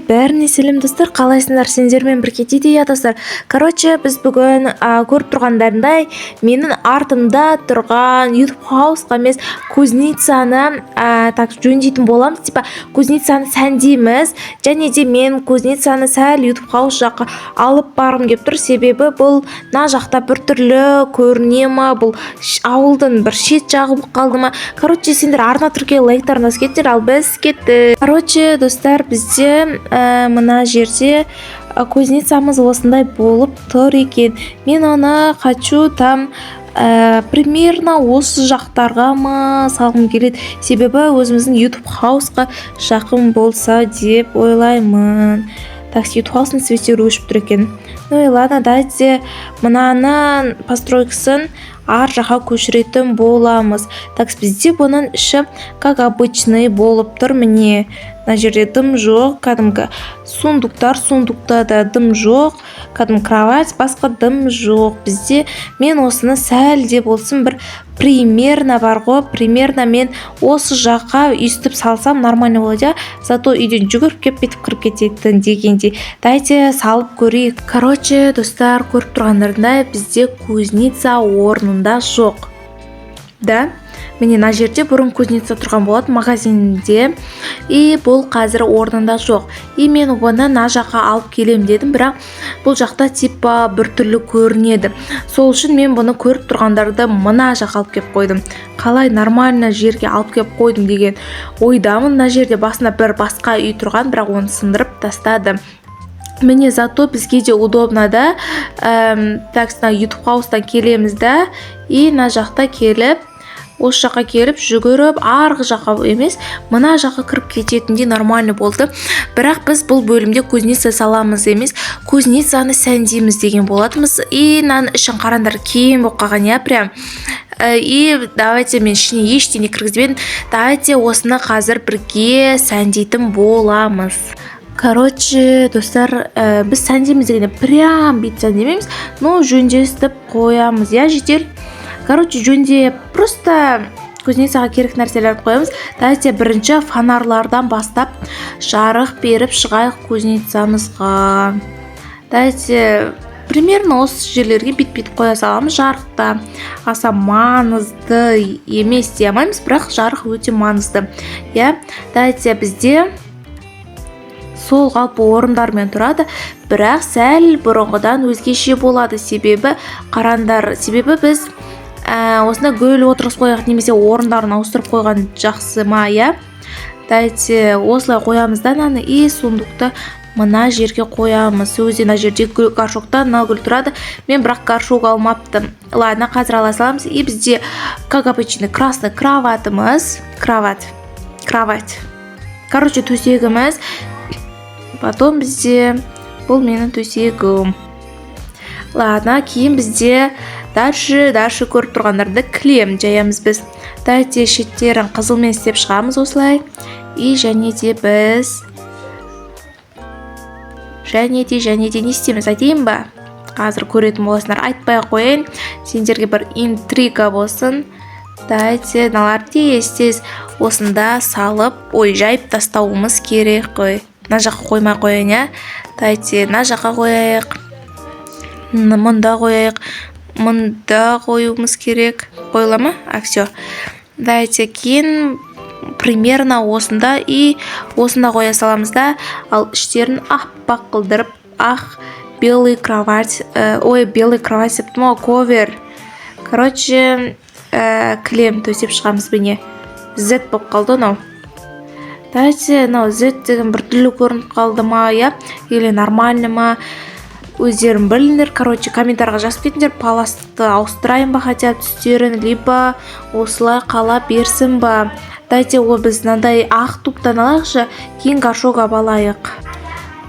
Бәріне сәлем, достар! Қалайсыңдар? Сендермен бірге Диди. Иә, достар, короче, біз бүгін көріп тұрғандарындай, менің артымда тұрған YouTube хаусқа емес, кузницаны так жөндейтін боламыз, типа кузницаны сәндейміз. Және де мен кузницаны сәл YouTube хаус жаққа алып барғым келіп тұр, себебі бұл мына жақта біртүрлі көріне ма, бұл ауылдың бір шет жағы болып қалды ма. Короче, сендер арна тіркел, лайктарын басып кетіңдер, ал біз кеттік. Короче, достар, бізде мына жерде кузницамыз осындай болып тұр екен. Мен оны хочу там примерно осы жақтарға ма салғым келеді, себебі өзіміздің YouTube хаусқа жақын болса деп ойлаймын. Так, YouTube хаустың светтері өшіп тұр екен. Ну и ладно, давайте мынаның постройкасын ар жаққа көшіретін боламыз. Так, бізде бұның іші как обычный болып тұр. Міне, мына жерде дым жоқ, кәдімгі сундуктар, сундукта да дым жоқ, кәдімгі кровать, басқа дым жоқ бізде. Мен осыны сәл де болсын бір примерно бар ғой, примерно мен осы жаққа өйстіп салсам, нормально болады, иә. Зато үйден жүгіріп келіп, бүйтіп кіріп кететін дегендей. Давайте салып көрейік. Короче, достар, көріп тұрғандарындай, бізде кузница орнында жоқ да. Міне, мына жерде бұрын кузница тұрған болатын магазинде, и бұл қазір орнында жоқ. И мен оны мына жаққа алып келем дедім, бірақ бұл жақта типа біртүрлі көрінеді. Сол үшін мен бұны, көріп тұрғандарды, мына жаққа алып келіп қойдым. Қалай, нормально жерге алып келіп қойдым деген ойдамын. Мына жерде басында бір басқа үй тұрған, бірақ оны сындырып тастады. Міне, зато бізге де удобно да. Так, мына YouTube хаустан келеміз да, и мына жақта келіп, осы жаққа келіп, жүгіріп арғы жаққа емес, мына жаққа кіріп кететіндей нормально болды. Бірақ біз бұл бөлімде кузница саламыз емес, кузницаны сәндейміз деген болатынбыз. И мынаның ішін қараңдар, кең болып қалған, иә, прям. И давайте, мен ішіне ештеңе кіргізбедім, давайте осыны қазір бірге сәндейтін боламыз. Короче, достар, біз сәндейміз дегенде, прям бүйтіп сәндемейміз, но жөндестіп қоямыз, иә, жетер. Короче, жөндеп, просто кузницаға керек нәрселерді қоямыз. Давайте бірінші фонарлардан бастап жарық беріп шығайық кузницамызға. Давайте примерно осы жерлерге бүйтіп бүйтіп қоя саламыз. Жарықта аса маңызды емес дей алмаймыз, бірақ жарық өте маңызды, иә. Давайте, бізде сол қалпы орындармен тұрады, бірақ сәл бұрынғыдан өзгеше болады, себебі қараңдар, себебі біз осында гүл отырғызып қояйық немесе орындарын ауыстырып қойған жақсы ма, иә. Давайте осылай қоямыз да мынаны, и сундукты мына жерге қоямыз. Сол кезде мына жерде гүл, горшокта мына гүл тұрады. Мен бірақ горшок алмаппын, ладно, қазір ала саламыз. И бізде как обычный красный кроватымыз, кровать, кровать, короче, төсегіміз. Потом бізде бұл менің төсегім. Ладно, кейін бізде дальше көріп тұрғандарды кілем жаямыз біз. Давайте шеттерін қызылмен істеп шығамыз осылай. И және де біз және де не істейміз, айтайын ба? Қазір көретін боласыңдар, айтпай ақ қояйын, сендерге бір интрига болсын. Давайте мыналарды тез тез осында салып, ой, жайып тастауымыз керек қой. Мына жаққа қоймай қояйын, иә. Давайте мына жаққа қояйық, мында қояйық, мында қоюымыз керек. Қойыла ма? А, все. Давайте кейін примерно осында и осында қоя саламыз да, ал іштерін аппақ қылдырып, ақ, белый кровать, ой, белый кровать деп ғой, ковер, короче, кілем төсеп шығамыз. Міне, z болып қалды мынау. Давайте мынау z деген біртүрлі көрініп қалды ма, иә, или нормально ма, өздерің біліңдер. Короче, комментарийға жазып кетіңдер, паласты ауыстырайын ба хотя бы түстерін, либо осылай қала берсін ба. Давайте ол біз мынандай ақ дубтан алайықшы, кейін горшок алып алайық.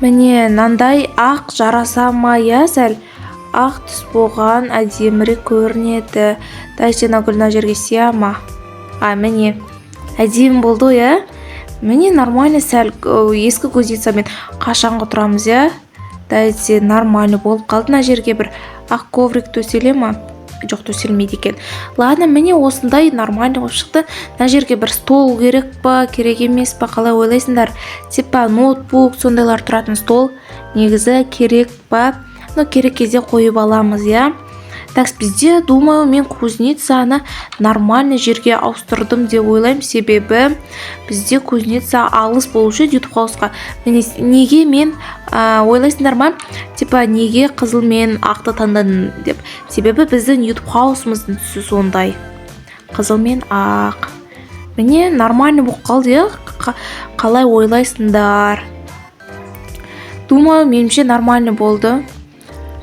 Міне, мынандай ақ жараса ма, иә? Сәл ақ түс болған әдемірек көрінеді. Давайте мына гүл мына жерге сия ма? А, міне, әдемі болды ғой, иә. Міне, нормально. Сәл ескі кузницамен қашанғы тұрамыз, иә? Давайте, нормально болып қалды. Мына жерге бір ақ коврик төселе ма? Жоқ, төселмейді екен. Ладно, міне, осындай нормальный болып шықты. Мына жерге бір стол керек па, керек емес па, қалай ойлайсыңдар? Типа ноутбук, сондайлар тұратын стол негізі керек па? Ну, керек кезде қойып аламыз, иә. Так, бізде, думаю, мен кузницаны нормальный жерге ауыстырдым деп ойлаймын, себебі бізде кузница алыс болушы еді Ютуб хаусқа. Міне, неге мен ойлайсыңдар ма, типа неге қызыл мен ақты таңдадым деп? Себебі біздің Ютуб хаусымыздың түсі сондай, қызыл мен ақ. Міне, нормальный болып қалды, иә. Қалай ойлайсыңдар? Думаю, меніңше, нормальный болды.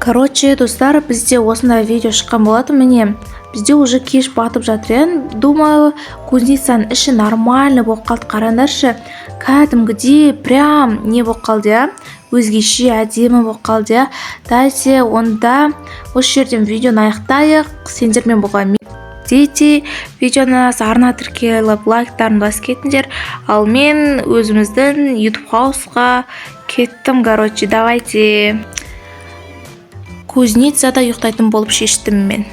Короче, достар, бізде осындай видео шыққан болатын. Міне, бізде уже кеш батып жатыр, иә. Думаю, кузницаның іші нормально болып қалды. Қараңдаршы, кәдімгідей прям не болып қалды, иә, өзгеше әдемі болып қалды, иә. Давайте онда осы жерден видеоны аяқтайық. Сендермен болған Дети. Видеоны арна тіркеліп, лайктарын басып кетіңдер. Ал мен өзіміздің Ютуб хаусқа кеттім. Короче, давайте, кузницада ұйықтайтын болып шештім мен.